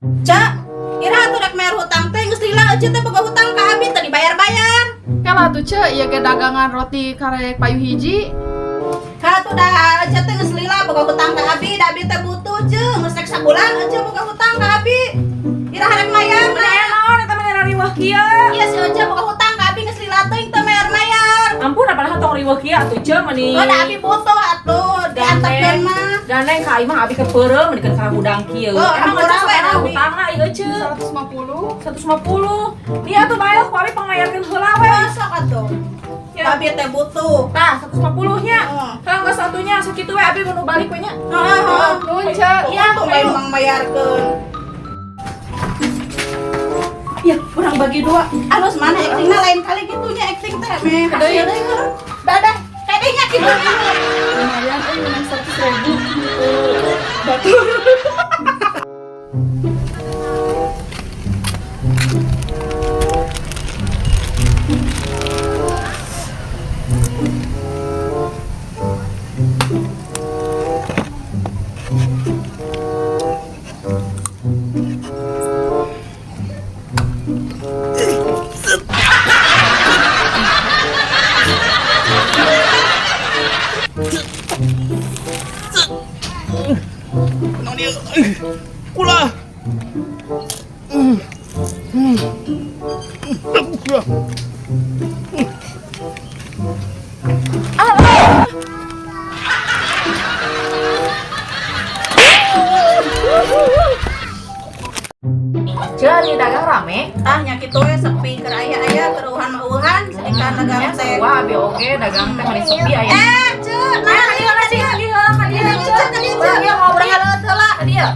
Cak, iraha tuh rek mayar hutang teh geus lila euceut teh boga hutang ka abi teu dibayar-bayar. Kela tuh ce, ieu ge dagangan roti karek payu hiji. Ka tuh dah euceut teh geus lila boga hutang ka abi, da abi teh butuh ce, geus rek sabulan euceut boga hutang ka abi. Iraha rek mayar? Aya naon eta mah riweuh kieu? Iya si euceut boga hutang ka abi geus lila teuing teu mayar-mayar. Ampun, apalah tong riweuh kieu atuh ce meni. Oh, da abi butuh atuh, diantepkeun mah. Gandeng ka imah abi keur peureum meni keur hudang kieu. Oh, Emang hampura euceut we sabaraha abi. hutangna ieu ce? 150. 150. Nih atuh bae ku abi pangmayarkeun heula we. Oh, sok atuh. Ya. Abi teh butuh. Tah, 150 nya. Heeh. Tah geus satunya sakitu we abi mun balik we nya. Heeh, heeh. Nuhun ce. Iya, tuh memang mayarkeun. Ya, urang bagi dua. Alus mana actingna lain kali gitunya acting teh meh. Deui. Hasil deui heuh. Dadah. Kadenya kitu. Lumayan euy menang 100 ribu. Batur. Naon ieu? Ulah. Ce, nih dagang rame. Tah nya kitu we sepi keur aya-aya keruhan mah eueuhan sedikan dagang Ya, teh. wah, abi oge dagang teh meni sepi aya. Eh, ce, nah Ka dieu lah sih, ka dieu heula, ka dieu. Ka dieu, ka dieu, ce. Urang ieu ngobrol. Urang ngaleut heula. Ka dieu.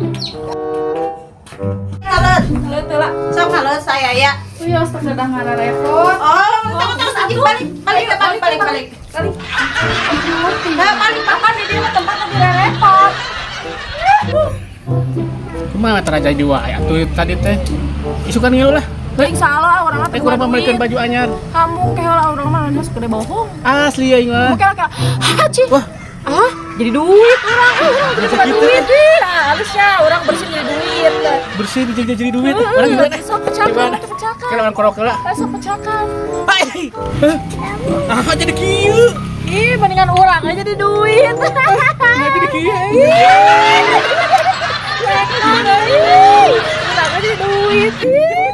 Ngaleut. Ngaleut heula. Sok ngaleut saya ya. Tuh ya, sok dadah ngarepot. Oh, tunggu tunggu anjing balik, balik balik balik balik. Kali. Nah, balik. Apa di dieu mah tempat lebih repot. Kumaha tara jadi wae atuh tadi teh. Isukan ngilu lah. Teuing salah urang mah Teh kurang pamilikeun baju anyar. Kamu ke heula urang mah masuk gede bohong. Asli ya mah. Mungkin kayak haji. Wah. Ah, jadi duit urang. Urang jadi Bisa suka gitu. duit. Ih, nah, halusnya urang bersih jadi duit. Bersih jadi duit. Orang gimana? Sok pecahkan, Gimana? pecahkan. Kalau orang korok heula. Sok pecahkan. Hai. Ah, jadi kieu. Ih, mendingan urang aja jadi duit. Nah, jadi kieu. Ih, urang aja jadi duit. Ih.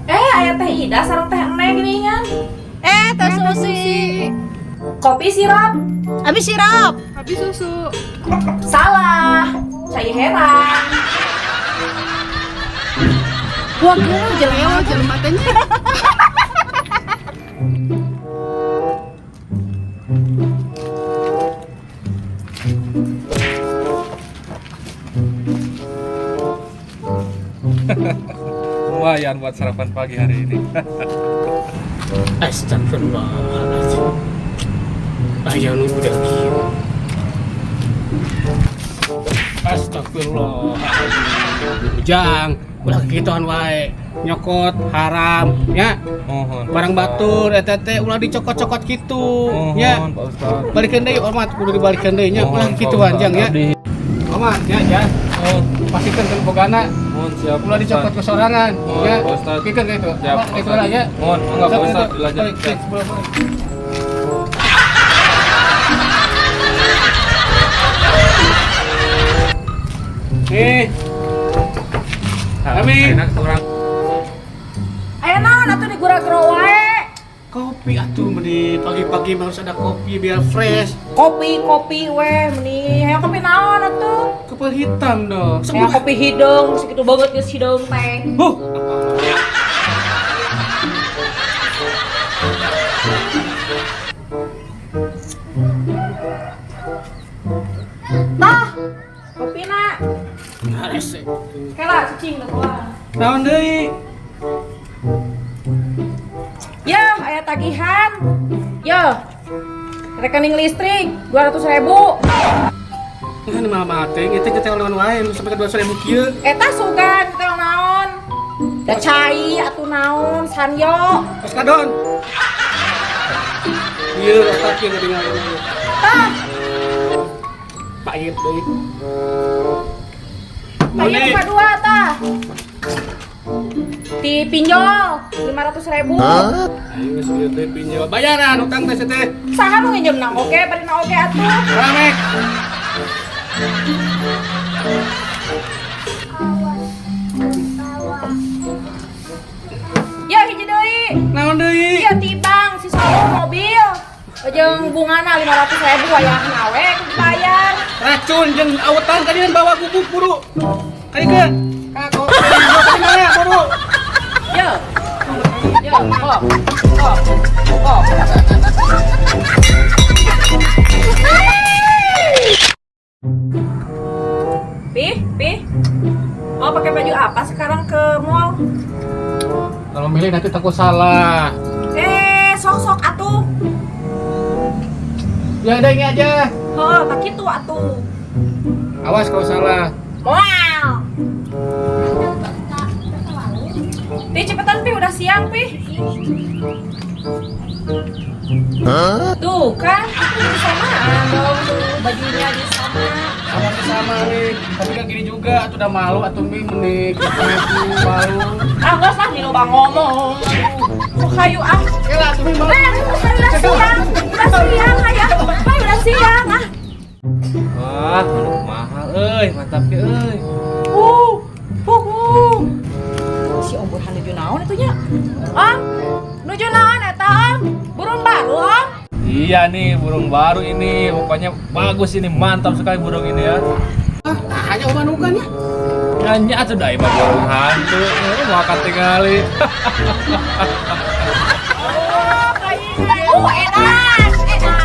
Eh, aya teh Ida sareng teh Neng geuningan. Eh, teh Susi. Kopi sirup. Abi sirup. Habis susu. Salah. Cai herang. Wah, gila jelema jelema teh nya. Lumayan buat sarapan pagi hari ini. Astagfirullahaladzim. Aya nu budak kieu. Astagfirullahaladzim. Ujang, ulah kikituan wae. Nyokot haram nya. Mohon. Barang batur eta teh ulah dicokot-cokot kitu Mohon, nya. Pak Ustaz. Balikeun deui omat kudu dibalikeun deui nya ulah Mohon, Pak kikituan Ustaz. jang nya. Abdi. Omat nya ya. Oh, Pastikan kan bogana mohon siap. ulah Pak dicokot Ustaz. ke sorangan Mohon, nya. Pak Ustaz. Kikeun ka itu. Siap, Apa, Pak itu Ustaz. lah nya. Mohon, enggak Pak Sok, Ustaz, itu. dilanjut. Balik, Siap. balik, balik. Nih, Kami. Enak seorang. Aya naon atuh digura-gura wae. Kopi atuh meni pagi-pagi harus ada kopi biar fresh. Kopi-kopi we meni. Hayang kopi naon atuh? Kopi hitam dong. Hayang kopi hideung, segitu banget geus hideung teh. Huh. Tah, kopina. Rese. Kela cicing da keluar. Naon deui? Ya, aya tagihan. Yo. Rekening listrik 200.000. Nah, mah mah teh itu nyetel naon wae nu sampai ke 200.000 kieu. Eta sugan nyetel naon? Da cai atuh naon sanyo. Tos kadon. Ieu otak ieu ngadingal. Tah, Sip deui. Tah ieu nu kadua tah. Ti pinjol 500 ribu. Ayo geus teh pinjol. Bayaran utang teh teh. Saha nu nginjem na oge, bari na oge atuh. Rame. Ya hiji deui. Naon deui? Iya ti bank si saung mobil. Jeung bungana 500 ribu wayahna we kudu dibayar. Racun jeung autan tadi kan bawa gubuk buru. Kali ke. Kak, kok mana buru? Yo. Yo, kok. Kok. Kok. Pih, Pih. Mau pakai baju apa sekarang ke mall? Kalau milih nanti takut salah. Eh, sok-sok atuh. Ya udah ini aja. Heh, tak kitu atuh. Awas kalau salah. Moal. Pi, cepetan Pi, udah siang Pi. Tuh kan, itu samaan dong tuh bajunya di sama. Sama sama nih. Tapi kan gini juga, tuh udah malu atau mi mending gitu malu. Ah, nggak lah, nih lo bang ngomong. Kok kayu ah? Ya lah, tuh mi malu. Eh, udah siang, udah siang, ayo. Ayo, udah siang ah. Wah, aduh, mahal euy, mantap ke euy. Uh. Si Om Burhan nuju naon itu nya? Om, nuju naon eta Om? Burung baru Om? Iya nih, burung baru ini. Pokoknya bagus ini, mantap sekali burung ini ya. Ah, hanya uban-uban ya. Nyanyi atuh da mah burung hantu. Mau akan tinggali. Edan, edan, edan.